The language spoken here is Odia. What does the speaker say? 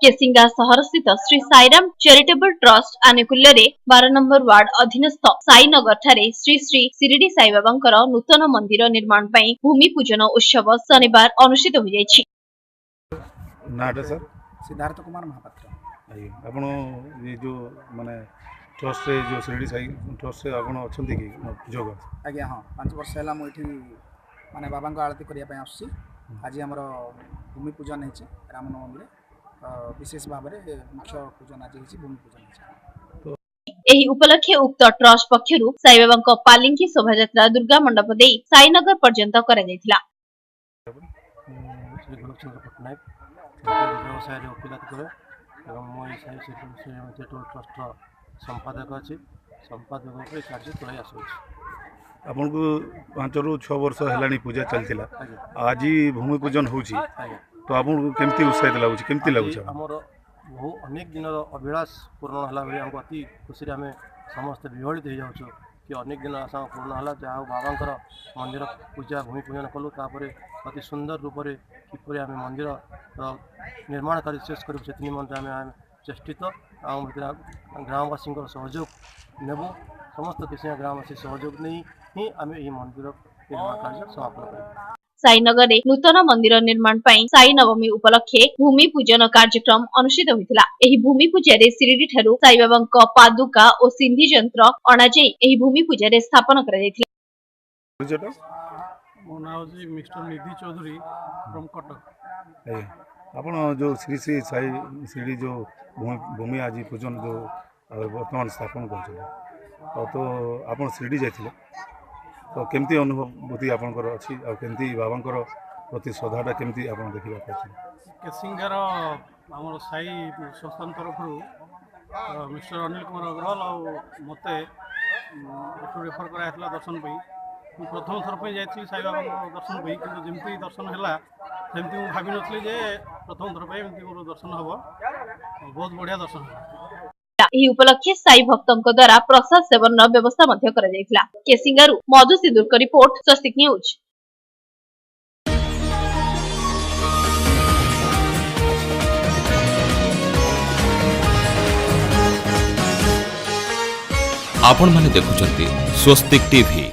କେସିଙ୍ଗା ସହରସ୍ଥିତ ଶ୍ରୀ ସାଇରାମ ଚାରିଟେବଲ ଟ୍ରଷ୍ଟ ଆନୁକୂଲ୍ୟରେ 12 ନମ୍ବର ୱାର୍ଡ ଅଧୀନସ୍ଥ ସାଇନଗରଠାରେ ଶ୍ରୀ ଶ୍ରୀ ଶିରିଡି ସାଇବାବାଙ୍କର ନୂତନ ମନ୍ଦିର ନିର୍ମାଣ ପାଇଁ ଭୂମି ପୂଜନ ଉତ୍ସବ ଶନିବାର ଅନୁଷ୍ଠିତ ହୋଇଯାଇଛି। ନାଁଟା ସାର୍? ସିଦ୍ଧାର୍ଥ କୁମାର ମହାପାତ୍ର। ଆଜ୍ଞା, ଆପଣ ଏ ଯେଉଁ ମାନେ ଟ୍ରଷ୍ଟରେ, ଯେଉଁ ଶିରିଡ଼ି ସାଇ ଟ୍ରଷ୍ଟରେ ଆପଣ ଅଛନ୍ତି କି ପୂଜକ? ଆଜ୍ଞା ହଁ, 5 ବର୍ଷ ହେଲା ମୁଁ ଏଠି ମାନେ ବାବାଙ୍କ ଆଳତି କରିବା ପାଇଁ ଆସୁଛି। ଆଜି ଆମର ଭୂମି ପୂଜନ ହେଇଛି ରାମନବମୀରେ। ତ ବିଶେଷ ଭାବରେ ମୁଖ୍ୟ ପୂଜନ ଆଜି ହେଇଛି, ଭୂମି ପୂଜନ ହେଇଛି। ଏହି ଉପଲକ୍ଷେ ଉକ୍ତ ଟ୍ରଷ୍ଟ ପକ୍ଷରୁ ସାଇବାବାଙ୍କ ପାଲିଙ୍କି ଶୋଭାଯାତ୍ରା ଦୁର୍ଗା ମଣ୍ଡପ ଦେଇ ସାଇନଗର ପର୍ଯ୍ୟନ୍ତ କରାଯାଇଥିଲା। ମୁଁ ଶ୍ରୀ ଗୋଲକଚନ୍ଦ୍ର ପଟ୍ଟନାୟକ, ବ୍ୟବସାୟରେ ଓକିଲାତି କରେ ଏବଂ ମୁଁ ଏହି ସାଇ ଶ୍ରୀ ଚାରିଟେବଲ୍ ଟ୍ରଷ୍ଟର ସମ୍ପାଦକ ଅଛି। ସମ୍ପାଦକ ରୂପେ କାର୍ଯ୍ୟ ତୁଲାଇ ଆସୁଅଛି। ଆପଣଙ୍କୁ 5ରୁ 6 ବର୍ଷ ହେଲାଣି ପୂଜା ଚାଲିଥିଲା। ଆଜ୍ଞା। ଆଜି ଭୂମି ପୂଜନ ହେଉଛି। ଆଜ୍ଞା। ତ ଆପଣଙ୍କୁ କେମିତି ଉତ୍ସାହିତ ଲାଗୁଛି, କେମିତି ଆଜି ଲାଗୁଛି? ଆମର ବହୁ ଅନେକ ଦିନର ଅଭିଳାଷ ପୂରଣ ହେଲା ଭଳି ଆମକୁ ଅତି ଖୁସିରେ ଆମେ ସମସ୍ତେ ବିହ୍ୱଳିତ ହେଇଯାଉଛୁ କି ଅନେକ ଦିନ ଆଶା ପୂରଣ ହେଲା। ଯାହା ହଉ, ବାବାଙ୍କର ମନ୍ଦିର ପୂଜା ଭୂମି ପୂଜନ କଲୁ। ତାପରେ ଅତି ସୁନ୍ଦର ରୂପରେ କିପରି ଆମେ ମନ୍ଦିରର ନିର୍ମାଣ କାର୍ଯ୍ୟ ଶେଷ କରିବୁ, ସେଥି ନିମନ୍ତେ ଆମେ ଚେଷ୍ଟିତ। ଆମ ଭିତରେ ଗ୍ରାମବାସୀଙ୍କର ସହଯୋଗ ନେବୁ। ସମସ୍ତ କେସିଙ୍ଗା ଗ୍ରାମବାସୀ ସହଯୋଗ ନେଇ ହିଁ ଆମେ ଏହି ମନ୍ଦିର ନିର୍ମାଣ କାର୍ଯ୍ୟ ସମାପନ କରିବୁ। ସାଇନଗରରେ ନୂତନ ମନ୍ଦିର ନିର୍ମାଣ ପାଇଁ ସାଇ ନବମୀ ଉପଲକ୍ଷେ ଭୂମି ପୂଜନ କାର୍ଯ୍ୟକ୍ରମ ଅନୁଷ୍ଠିତ ହୋଇଥିଲା। ଏହି ଭୂମି ପୂଜାରେ ଶିରିଡିଠାରୁ ସାଇବାବାଙ୍କ ପାଦୁକା ଓ ସିନ୍ଧି ଯନ୍ତ୍ର ଅଣାଯାଇ ଏହି ଭୂମି ପୂଜାରେ ସ୍ଥାପନ କରାଯାଇଥିଲା। ପରିଚୟଟା? ମୋ ନାଁ ହେଉଛି ମିଷ୍ଟର ନିଧି ଚୌଧୁରୀ ଫ୍ରମ୍ କଟକ। ଆଜ୍ଞା, ଆପଣ ଯେଉଁ ଶ୍ରୀ ଶ୍ରୀ ସାଇ ଶିରିଡ଼ି ଯେଉଁ ଭୂମି ଆଜି ପୂଜନ ଯେଉଁ ବର୍ତ୍ତମାନ ସ୍ଥାପନ କରୁଛନ୍ତି, ଆଉ ତ ଆପଣ ଶିରିଡ଼ି ଯାଇଥିଲେ, ତ କେମିତି ଅନୁଭୂତି ଆପଣଙ୍କର ଅଛି ଆଉ କେମିତି ବାବାଙ୍କର ପ୍ରତି ଶ୍ରଦ୍ଧାଟା କେମିତି ଆପଣ ଦେଖିବାକୁ ପାଇଛନ୍ତି? କେସିଙ୍ଗାର ଆମର ସାଇ ସଂସ୍ଥାନ ତରଫରୁ ମିଷ୍ଟର ଅନିଲ କୁମାର ଅଗ୍ରୱାଲ ଆଉ ମୋତେ ଏଠୁ ରେଫର କରାଯାଇଥିଲା ଦର୍ଶନ ପାଇଁ। ମୁଁ ପ୍ରଥମ ଥର ପାଇଁ ଯାଇଥିଲି ସାଇବାବାଙ୍କ ଦର୍ଶନ ପାଇଁ, କିନ୍ତୁ ଯେମିତି ଦର୍ଶନ ହେଲା ସେମିତି ମୁଁ ଭାବିନଥିଲି ଯେ ପ୍ରଥମ ଥର ପାଇଁ ଏମିତି ମୋର ଦର୍ଶନ ହେବ। ବହୁତ ବଢ଼ିଆ ଦର୍ଶନ ହେଲା। ଏହି ଉପଲକ୍ଷେ ସାଇ ଭକ୍ତଙ୍କ ଦ୍ୱାରା ପ୍ରସାଦ ସେବନର ବ୍ୟବସ୍ଥା ମଧ୍ୟ କରାଯାଇଥିଲା। କେସିଙ୍ଗାରୁ ମଧୁ ସିନ୍ଦୁରଙ୍କ ରିପୋର୍ଟ, ସ୍ୱସ୍ତିକ ନ୍ୟୁଜ୍। ଆପଣମାନେ ଦେଖୁଛନ୍ତି ସ୍ୱସ୍ତିକ ଟିଭି।